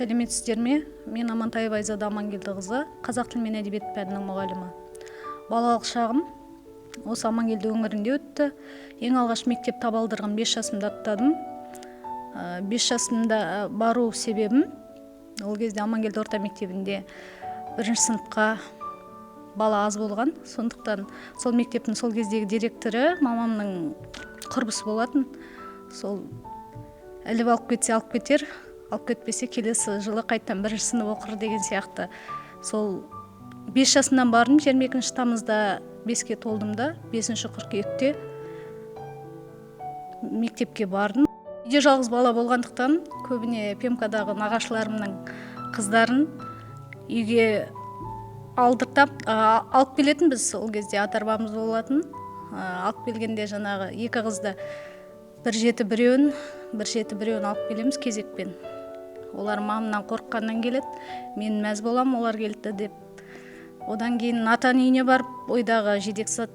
Сәлеметсіздер ме? Мен Амантаева Айзада Амангелдіқызы, қазақ тілі мен әдебиет пәнінің мұғалімі. Балалық шағым осы Амангелді өңірінде өтті. Ең алғаш мектеп табалдырығын 5 жасымда аттадым. 5 жасымда бару себебім, ол кезде Амангелді орта мектебінде бірінші сыныпқа бала аз болған. Сондықтан сол мектептің сол кездегі директоры мамамның құрбысы болатын. Сол іліп алып кетсе алып кетер, алып кетпесе келесі жылы қайтадан бірінші сынып оқыр деген сияқты. Сол 5 жасымнан бардым, 22 тамызда 5-ке толдым да, 5 қыркүйекте мектепке бардым. Үйде жалғыз бала болғандықтан көбіне Пемкадағы нағашыларымның қыздарын үйге алдыртап, алып келетінбіз. Ол кезде ат арбамыз болатын. Алып келгенде жаңағы екі қызды бір жеті біреуін, бір жеті біреуін алып келеміз кезекпен. Олар мамамнан қорыққаннан келеді, мен мәз болам, олар келді деп. Одан кейін атаның үйіне барып, ойдағы жидексат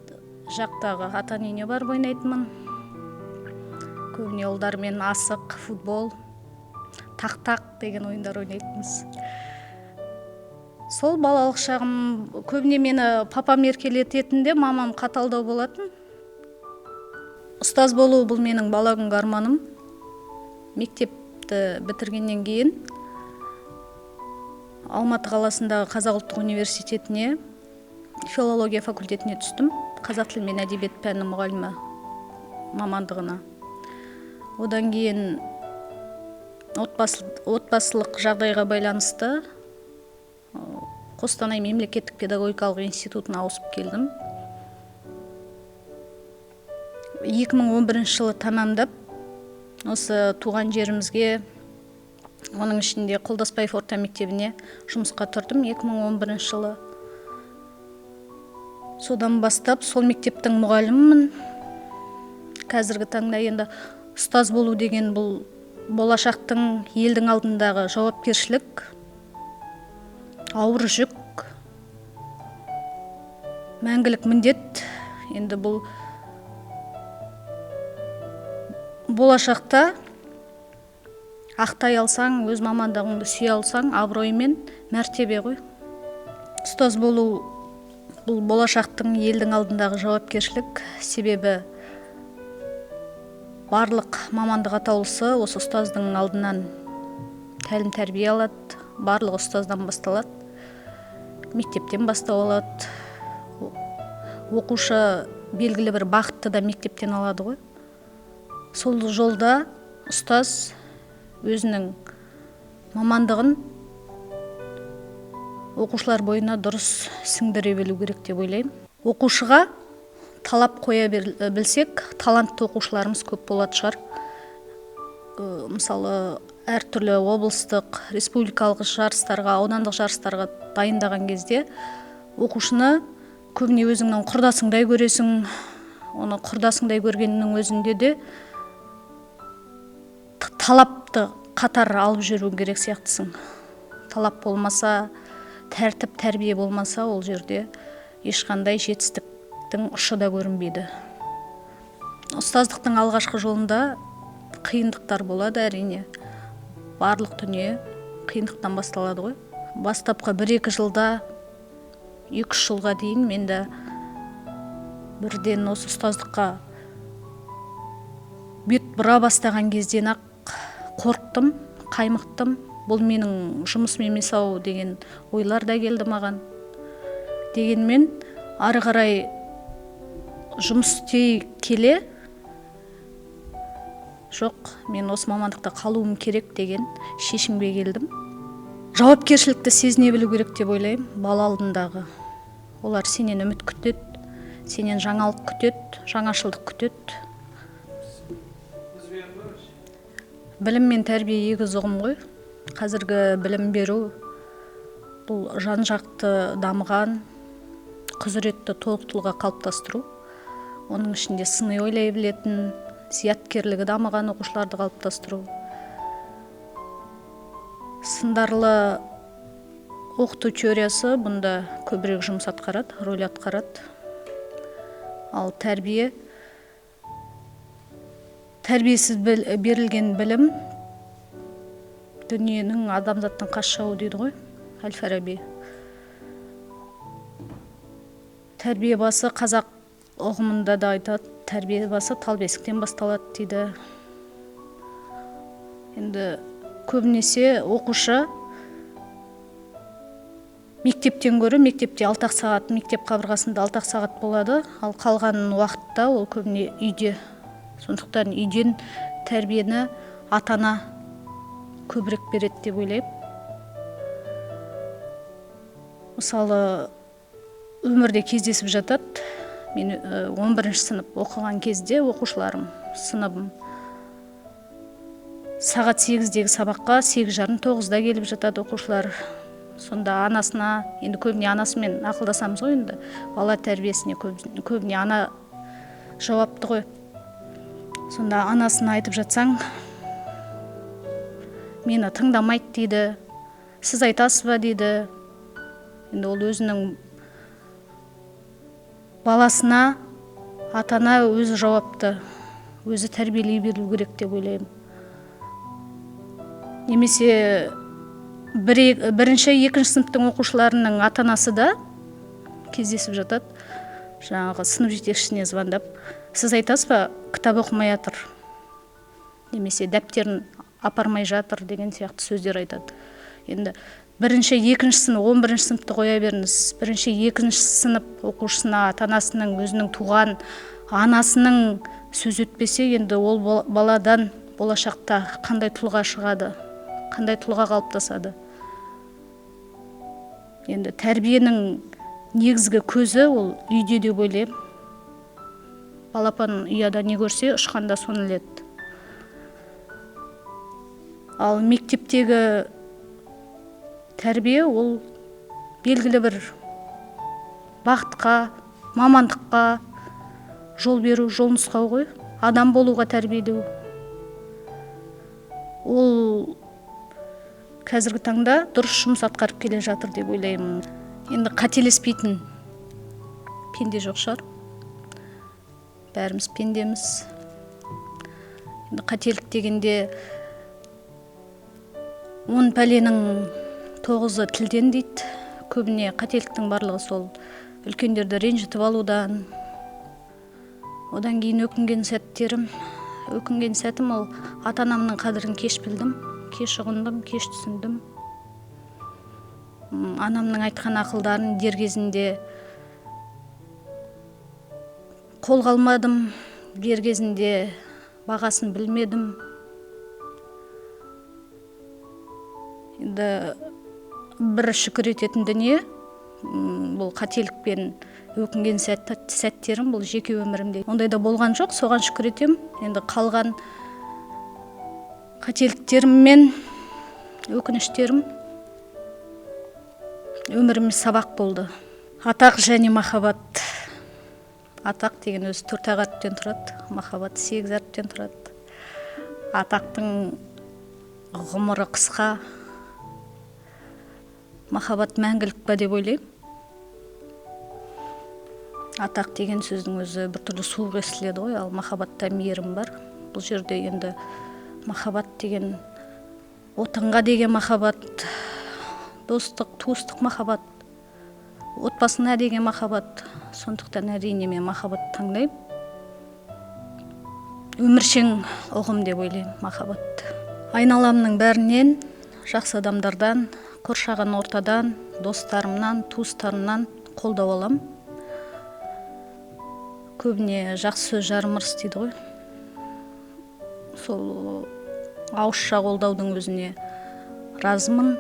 жақтағы атаның үйіне барып ойнайтынмын. Көбіне ұлдармен асық, футбол, тақ-тақ деген ойындар ойнайтынбыз. Сол балалық шағым көбіне мені папам еркелететін де, мамам қаталдау болатын. Ұстаз болу бұл менің бала күнгі арманым. Мектепті бітіргеннен кейін Алматы қаласындағы Қазақ ұлттық университетіне филология факультетіне түстім. Қазақ тілі мен әдебиет пәнінің мұғалімі мамандығына. Одан кейін отбасылық жағдайға байланысты Қостанай мемлекеттік педагогикалық институтына ауысып келдім. 2011 жылы тәмамдап, осы туған жерімізге, оның ішінде Қолдасбаев орта мектебіне жұмысқа тұрдым 2011 жылы. Содан бастап сол мектептің мұғалімімін. Қазіргі таңда енді ұстаз болу деген бұл болашақтың, елдің алдындағы жауапкершілік, ауыр жүк, мәңгілік міндет. Енді бұл болашақта ақтай алсаң, өз мамандығыңды сүйе алсаң, абырой мен мәртебе ғой. Ұстаз болу бұл болашақтың, елдің алдындағы жауапкершілік. Себебі барлық мамандық атаулысы осы ұстаздың алдынан тәлім тәрбие алады, барлығы ұстаздан басталады, мектептен бастау алады. Оқушы белгілі бір бағытты да мектептен алады ғой. Сол жолда ұстаз өзінің мамандығын оқушылар бойына дұрыс сіңдіре білу керек деп ойлаймын. Оқушыға талап қоя білсек, талантты оқушыларымыз көп болатын шығар. Мысалы, әртүрлі облыстық, республикалық жарыстарға, аудандық жарыстарға дайындаған кезде оқушыны көбіне өзіңнің құрдасыңдай көресің. Оны құрдасыңдай көргеннің өзінде де талапты қатар алып жүру керек сияқтысың. Талап болмаса, тәртіп, тәрбие болмаса, ол жерде ешқандай жетістіктің ұшы да көрінбейді. Ұстаздықтың алғашқы жолында қиындықтар болады әрине. Барлық дүние қиындықтан басталады ғой. Бастапқы бір-екі жылда, екі-үш жылға дейін мен де бірден осы ұстаздыққа бет бұра бастаған кезден-ақ қорықтым, қаймықтым. Бұл менің жұмысым емес-ау деген ойлар да келді маған. Дегенмен ары қарай жұмыс істей келе, жоқ, мен осы мамандықта қалуым керек деген шешімге келдім. Жауапкершілікті сезіне білу керек деп ойлаймын бала алдындағы. Олар сенен үміт күтеді, сенен жаңалық күтеді, жаңашылдық күтеді. Білім мен тәрбие егіз ұғым ғой. Қазіргі білім беру бұл жан-жақты дамыған, құзыретті толық тұлға қалыптастыру. Оның ішінде сыни ойлай білетін, зияткерлігі дамыған оқушыларды қалыптастыру. Сындарлы оқыту теориясы бұнда көбірек жұмыс атқарады, рөл атқарады. Ал тәрбиесіз берілген білім Дүниенің, адамзаттың қас жауы дейді ғой Әл-Фараби. Тәрбие басы қазақ ұғымында да айтады, тәрбие басы тал бесіктен басталады дейді. Енді көбінесе оқушы мектептен гөрі мектепте 6 сағат, мектеп қабырғасында 6 сағат болады, ал қалған уақытта ол көбіне үйде. Сондықтан үйден тәрбиені ата-ана көбірек береді деп ойлаймын. Мысалы, өмірде кездесіп жатады. Мен 11 сынып оқыған кезде оқушыларым, сыныбым сағат 8-дегі сабаққа 8:30, 9-да келіп жатады оқушылар. Сонда анасына, енді көбіне анасымен ақылдасамыз ғой енді, бала тәрбиесіне көбіне ана жауапты ғой. Сонда анасына айтып жатсаң, мені тыңдамайды дейді, сіз айтасыз ба дейді. Енді ол өзінің баласына ата-ана өзі жауапты, өзі тәрбиелей беру керек деп ойлаймын. Немесе бірінші, екінші сыныптың оқушыларының ата-анасы да кездесіп жатады. Жаңағы сынып жетекшісіне звондап, сіз айтасыз ба, кітап оқымай жатыр, немесе дәптерін апармай жатыр деген сияқты сөздер айтады. Енді бірінші, екінші сынып, 11 сыныпты қоя беріңіз. Бірінші, екінші сынып оқушысына ата-анасының, өзінің туған анасының сөз өтпесе, енді ол баладан болашақта қандай тұлға шығады, қандай тұлға қалыптасады. Енді тәрбиенің негізгі көзі ол үйде деп ойлаймын. Балапан ұяда не көрсе, ұшқанда соны іледі. Ал мектептегі тәрбие ол белгілі бір бағытқа, мамандыққа жол беру, жол нұсқау ғой. Адам болуға тәрбиелеу. Ол қазіргі таңда дұрыс жұмыс атқарып келе жатыр деп ойлаймын. Енді қателеспейтін пенде жоқ шығар. Бәріміз пендеміз. Енді қателік дегенде 10 пәленің 9-ы тілден дейді. Көбіне қателіктің барлығы сол үлкендерді ренжітіп алудан. Одан кейін өкінген сәттерім, өкінген сәтім ол ата-анамның қадірін кеш білдім, кеш ұғындым, кеш түсіндім. Анамның айтқан ақылдарын дер кезінде қолға алмадым, дер кезінде бағасын білмедім. Енді бір шүкір ететін дүние, бұл қателікпен өкінген сәттерім бұл жеке өмірімде. Ондай да болған жоқ, соған шүкір етем. Енді қалған қателіктерім мен өкініштерім өміріме сабақ болды. Атақ және махаббат. Атақ деген өзі 4 әріптен тұрады, махаббат 8 әріптен тұрады. Атақтың ғұмыры қысқа, махаббат мәңгілік па деп ойлаймын. Атақ деген сөздің өзі біртүрлі суық естіледі ғой, ал махаббатта мейірім бар. Бұл жерде енді махаббат деген отанға деген махаббат, достық, туыстық махаббат, отбасына деген махаббат. Сондықтан әрине мен махаббат таңдаймын. Өміршең ұғым деп ойлаймын махаббатты. Айналамның бәрінен, жақсы адамдардан, қоршаған ортадан, достарымнан, туыстарымнан қолдау аламын. Көбіне жақсы сөз жарым ырыс дейді ғой. Сол ауызша қолдаудың өзіне разымын.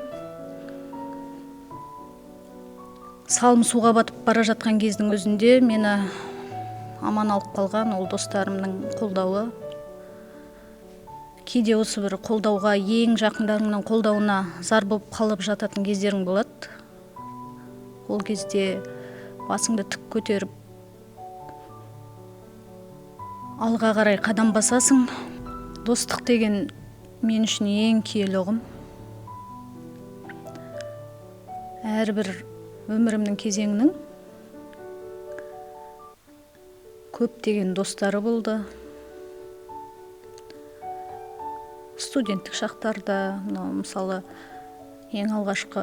Салым суға батып бара жатқан кездің өзінде мені аман алып қалған ол достарымның қолдауы. Кейде осы бір қолдауға, ең жақындарыңның қолдауына зар болып қалып жататын кездерің болады. Ол кезде басыңды тік көтеріп алға қарай қадам басасың. Достық деген мен үшін ең киелі ұғым. Әрбір өмірімнің кезеңінің көптеген достары болды. Студенттік шақтарда, мынау мысалы, ең алғашқы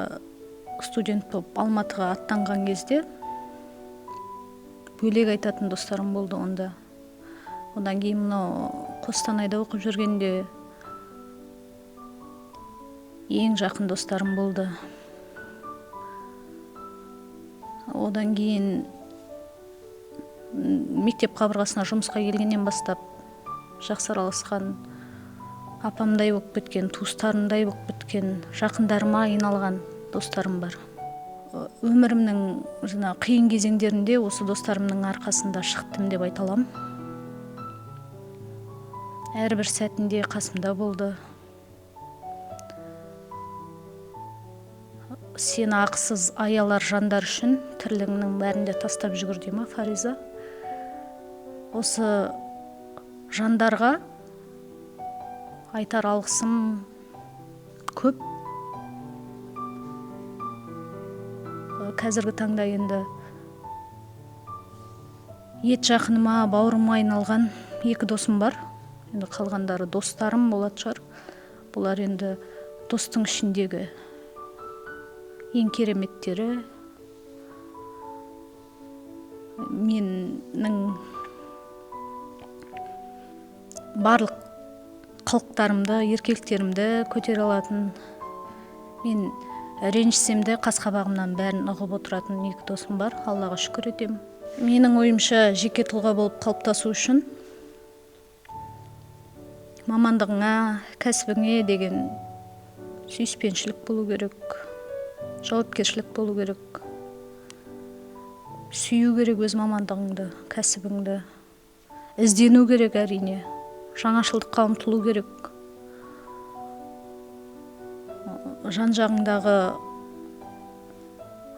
студент болып Алматыға аттанған кезде бөлек айтатын достарым болды онда. Одан кейін мынау Қостанайда оқып жүргенде ең жақын достарым болды. Одан кейін мектеп қабырғасына жұмысқа келгеннен бастап жақсы араласқан, апамдай болып кеткен, туыстарымдай болып кеткен, жақындарыма айналған достарым бар. Өмірімнің жаңа қиын кезеңдерінде осы достарымның арқасында шықтым деп айта аламын. Әрбір сәтінде қасымда болды. Сені ақысыз аялар жандар үшін тірлігіңнің бәрін де тастап жүгір дей ма Фариза? Осы жандарға айтар алғысым көп. Қазіргі таңда енді ет жақыныма, бауырыма айналған екі досым бар. Енді қалғандары достарым болатын шығар. Бұлар енді достың ішіндегі ең кереметтері. Менің барлық қылықтарымды, еркеліктерімді көтере алатын, мен ренжісем де қас қабағымнан бәрін ұғып отыратын екі досым бар. Аллаға шүкір етемін. Менің ойымша, жеке тұлға болып қалыптасу үшін мамандығыңа, кәсібіңе деген сүйіспеншілік болу керек, жауапкершілік болу керек. Сүю керек өз мамандығыңды, кәсібіңді. Іздену керек әрине, жаңашылдыққа ұмтылу керек. Жан-жағыңдағы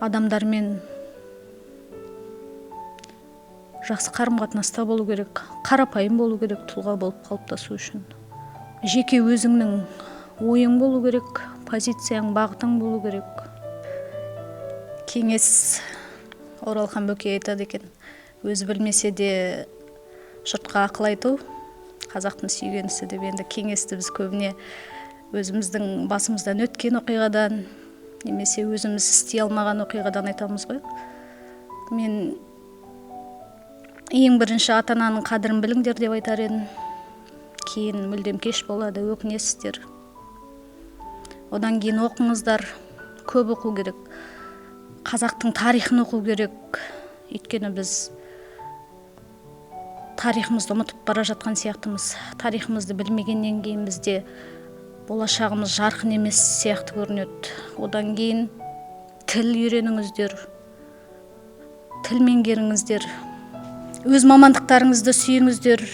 адамдармен жақсы қарым-қатынаста болу керек, қарапайым болу керек тұлға болып қалыптасу үшін. Жеке өзіңнің ойың болу керек, позицияң, бағытың болу керек. Кеңес Оралхан Бөкей айтады екен, өзі білмесе де жұртқа ақыл айту қазақтың сүйген ісі деп. Енді кеңесті біз көбіне өзіміздің басымыздан өткен оқиғадан немесе өзіміз істей алмаған оқиғадан айтамыз ғой. Мен ең бірінші ата-ананың қадірін біліңдер деп айтар едім. Кейін мүлдем кеш болады, өкінесіздер. Одан кейін оқыңыздар, көп оқу керек. Қазақтың тарихын оқу керек. Өйткені біз тарихымызды ұмытып бара жатқан сияқтымыз. Тарихымызды білмегеннен кейін бізде болашағымыз жарқын емес сияқты көрінеді. Одан кейін тіл үйреніңіздер, тіл меңгеріңіздер, өз мамандықтарыңызды сүйіңіздер.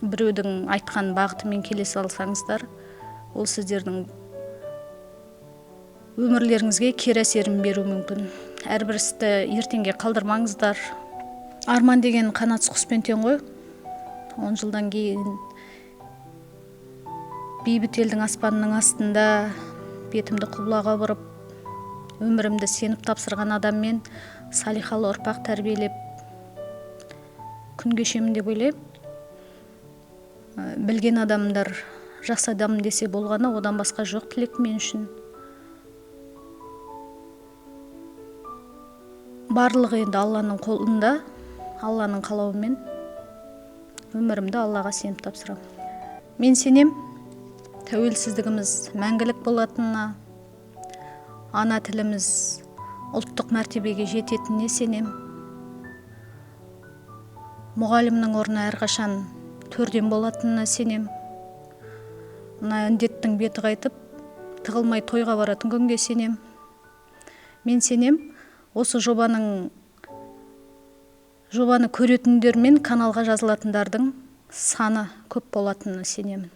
Біреудің айтқан бағытымен келе салсаңыздар, ол сіздердің өмірлеріңізге кері әсерін беруі мүмкін. Әрбір істі ертеңге қалдырмаңыздар. Арман деген қанатсыз құспен тең ғой. 10 жылдан кейін бейбіт елдің аспанының астында бетімді құбылаға бұрып, өмірімді сеніп тапсырған адаммен салиқалы ұрпақ тәрбиелеп күн кешемін деп ойлаймын. Білген адамдар жақсы адам десе болғаны, одан басқа жоқ тілек мен үшін. Барлығы енді Алланың қолында, Алланың қалауымен өмірімді Аллаға сеніп тапсырамын. Мен сенем, тәуелсіздігіміз мәңгілік болатынына, ана тіліміз ұлттық мәртебеге жететініне сенем. Мұғалімнің орны әрқашан төрден болатынына сенем. Мына індеттің беті қайтып, тығылмай тойға баратын күнге сенем. Мен сенем, осы жобаны көретіндер мен каналға жазылатындардың саны көп болатынына сенемін.